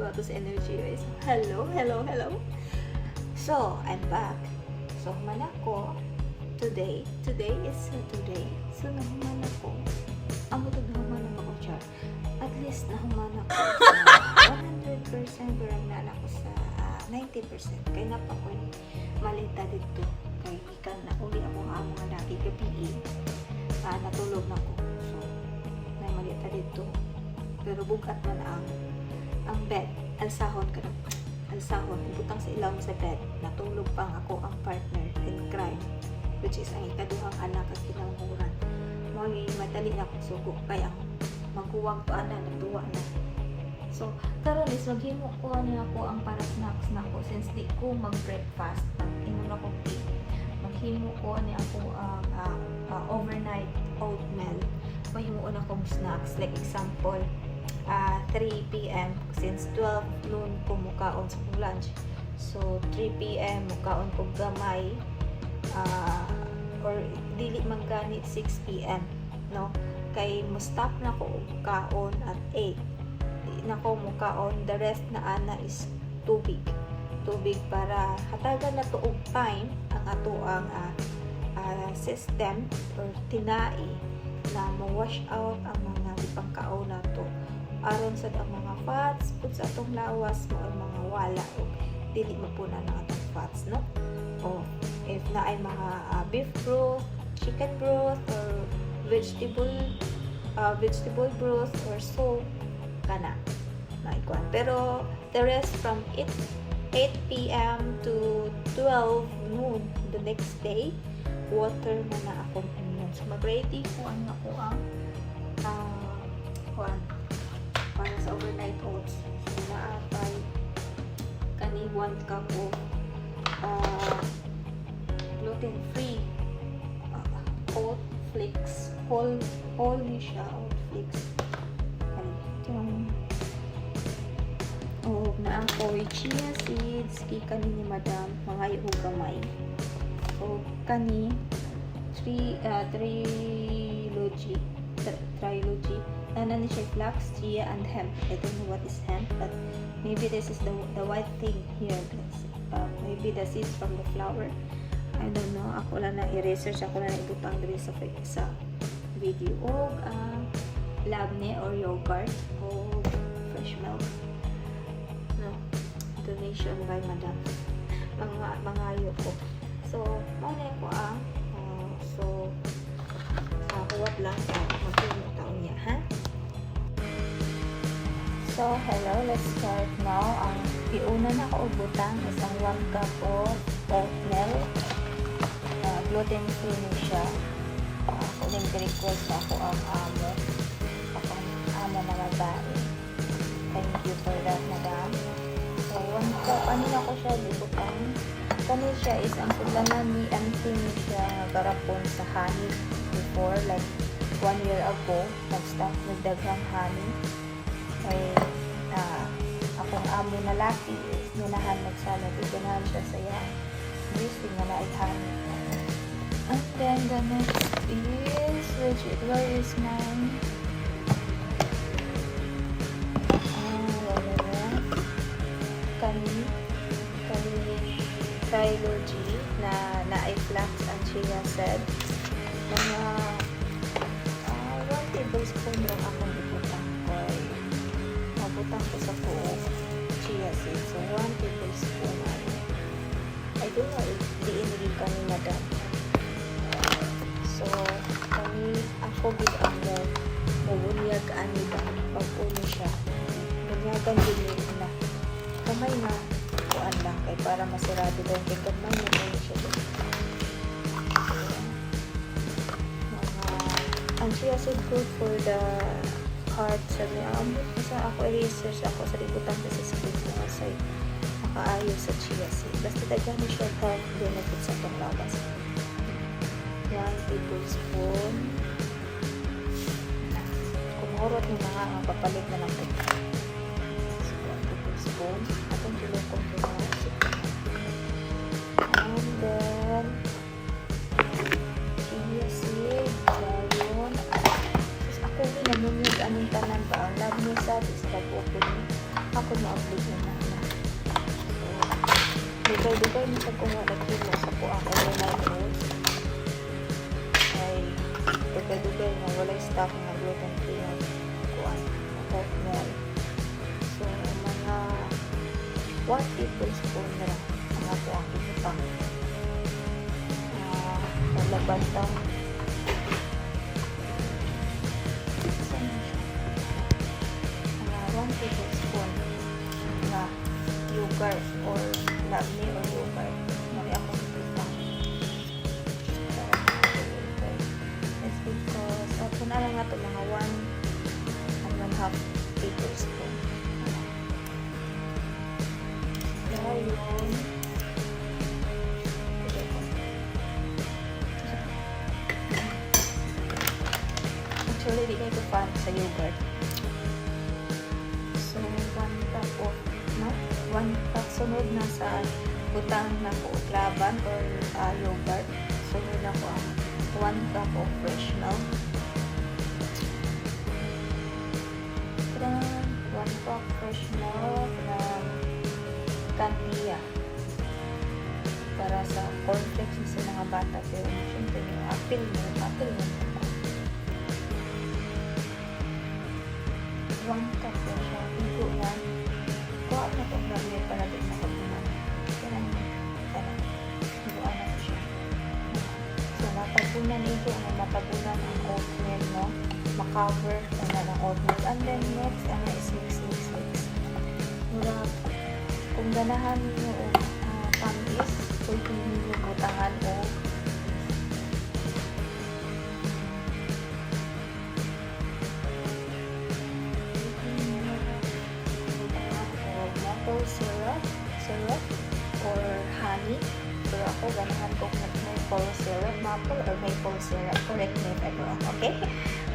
Atos energy guys. Hello, hello, hello. So, I'm back. So, human ako today. Today is Saturday. So, nahuman ako. Amo to, nahuman ako, char. At least, nahuman ako sa 100%, pero na ako sa 90%. Kay naa pa koy malita dito. Kay ikan na uli ako ang among laki gabi. Natulog na ko. So, na malita dito. Pero bugat man ang bed. Alsahon ka na. Alsahon. Ibutang sa ilawom sa bed. Natulog pa ang ako ang partner in crime, which is ang ikaduhang anak at kinanghuran. Mao madali na akong sugo kay ang maghuwag to ana, natuwa na. So, karon is maghimo ko ani ako ang para snacks nako since di ko mag-breakfast, mag-inom ako tea. Maghimo ko ani ako ang overnight oatmeal. Mahimuon akong snacks, like example, 3 p.m., since 12 noon ko mukaon sa akong lunch. So 3 p.m. mukaon ko gamay, or dili man gani 6 p.m., no, kay mo stop na ko og kaon at 8. Di na ko mukaon, the rest na ana is tubig tubig para hatagan na to og time ang ato ang system or tinai na mo-wash out ang mga gipangkaon nato aron sad ang mga fats pud sa atong lawas mo ang mga wala og dili mapuna ng atong fats, no? O if naay mga beef broth, chicken broth or vegetable broth or soup kana maikuan. Pero the rest from 8 8 p.m. to 12 noon the next day, water na na akong inom. So mag-ready ko ang ako ang kuan para sa overnight oats. So naapay kani 1 cup of gluten free oat flakes, whole whole ni siya, oat flakes. Kani yung oh naa koy chia seeds gikan ni Madam, mangayo og gamay. So kani three trilogy, trilogy na ni siya, flax, chia and hemp. I don't know what is hemp, but maybe this is the white thing here. That's, maybe the seeds from the flower. I don't know. Ako lang na i-research, ako lang na ibutang diri sa video. Og labne or yogurt o fresh milk. No. Donation by Madam. Mga mangayo ko. So, mao na ko ang so huwat lang sa maghimo taon niya, ha? So, hello, let's start now. Ang iuna na ko butang is ang 1 cup of oatmeal. Gluten-free ni siya. Ako din request sa ako ang amo. Akong amo na babae. Thank you for that, Madam. So, 1 cup. Ano na ko siya gibutang? Kani siya is ang sudlanan ni empty ni siya nga garapon sa honey before, like one year ago, nag-stop nagdaghang honey kay akong amo na laki is ganahan magsalad ug ganahan siya sa iyang dressing nga naay honey. And then the next is which, where is mine? Wala na. Kani trilogy na naay flax and chia seed. Mga 1 tablespoon lang akong ibutang kay mabutang ko sa buong chia seed. So, 1 tablespoon ano. I don't know if diin gikan ni Madam. So, kani ako gid ang mo mubunyag ani ba, bag-o ni siya. Bunyagan gid ni na. Gamay na kuan lang kay para masirado daw kay gamay na kaayo siya do. So, mga ang chia seed, good for the heart sabi. Amot sa ako i-research ako sa libutan kasi sa ko nga say makaayo sa chia seed. Basta daghan ni siya health benefits sa atong lawas. 1 tablespoon na. Kung mahurot ni mga ang papalit na lang ko. So, 1 tablespoon. Atong tulokon ko na. And then, chia seed. Dayon. Tapos ako Nabunyag aning tanan ba, ang labne sa is bag-o pud ni. Ako ma-upload na na na. So, dugay-dugay na sa kung wala kilo sa ko ang overnight oats. Ay, dugay-dugay nga walay stock nga gluten free nga kuan, oatmeal. So, mga 1 tablespoon na lang ang ako ang ibutang. Laban ta. Saan na siya? Mga 1 tablespoon na yogurt or labne or yogurt. Mali ako ibutang. Para makatulog. It's because, kung na lang nga ito, mga 1 1/2 tablespoon. Dayon. Pwede ko. Actually, di kayo fan sa yogurt. So, 1 cup of, no? 1 cup sunod na sa butang na ko laban or yogurt. Sunod na ko ang 1 cup of fresh milk. Tadaan! 1 cup fresh milk na Cantia para sa cornflakes sa mga bata, pero syempre yung apple mo, apple mo. 1 cup na siya. Igo na. Kuha na itong labne para di matabunan. Kaya sana. Iguan na ko siya. So, matabunan igo na matabunan ang oatmeal, no? Makover na ng oatmeal. And then, next, ano is mix, mix, mix. Mura, kung ganahan ninyo og tamis, pwede ninyo butangan og maple syrup or honey. Pero ako, ganahan ko maple syrup, maple or maple syrup. Correct me if I'm wrong, okay?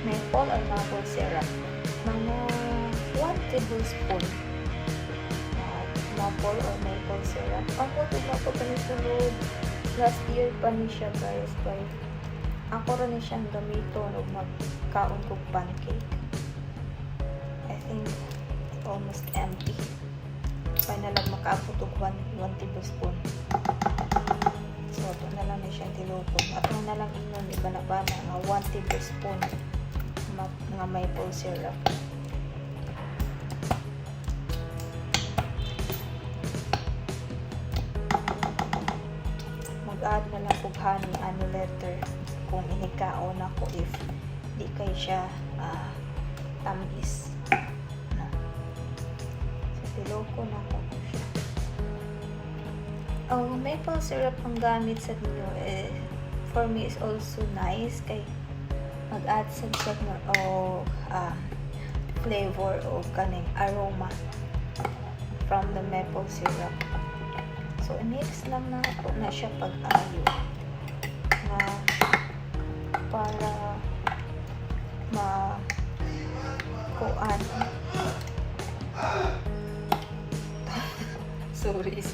Maple or maple syrup. Mga 1 tablespoon maple or maple syrup. Ako, tugma ko pa ni sulod. Last year pa ni siya, guys. Kay ako rin ni siyang gamiton og magkaon kog pancake. I think almost empty. Final lang makaabot og 1 tablespoon. So, ato na lang ni siyang tilupon. Ato na lang ingon, iba na ba na nga 1 tablespoon nga maple syrup. Mag-add na lang kog honey ano letter kung inikaon ako if di kay siya tamis. No. So, tiloko na ko siya. Oh, maple syrup ang gamit sa ninyo eh, for me is also nice kay mag-add sa siya o flavor o kaning aroma from the maple syrup. So, i-mix lang na ito na siya pag-ayo na para ma kuan. Sorry.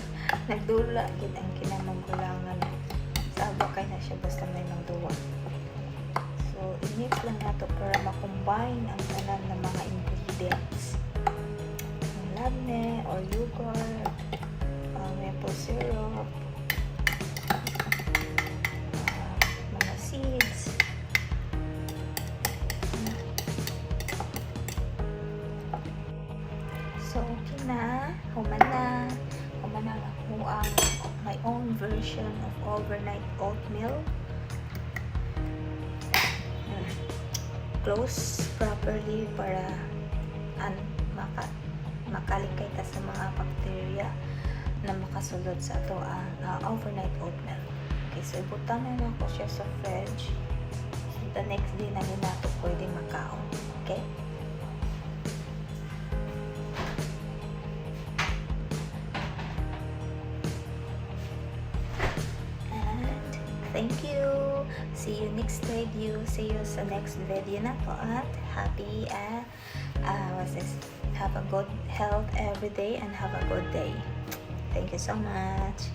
Nagdula gid ang kinamagulangan. Saba kay na siya basta may magduwa. So, i-mix lang nato para ma-combine ang tanan ng mga ingredients. Ang labne or yogurt, maple syrup, mga seeds. So, okay na. Human na. Human na ako ang my own version of overnight oatmeal. Close properly para makalikay ta sa mga bacteria na makasulod sa ato ang overnight oatmeal. Okay, so ibutang na nako siya sa fridge. So, the next day na ni nato pwede makaon. Okay? And thank you. See you next video. See you sa next video na to. At happy, what's this? Have a good health every day and have a good day. Thank you so much.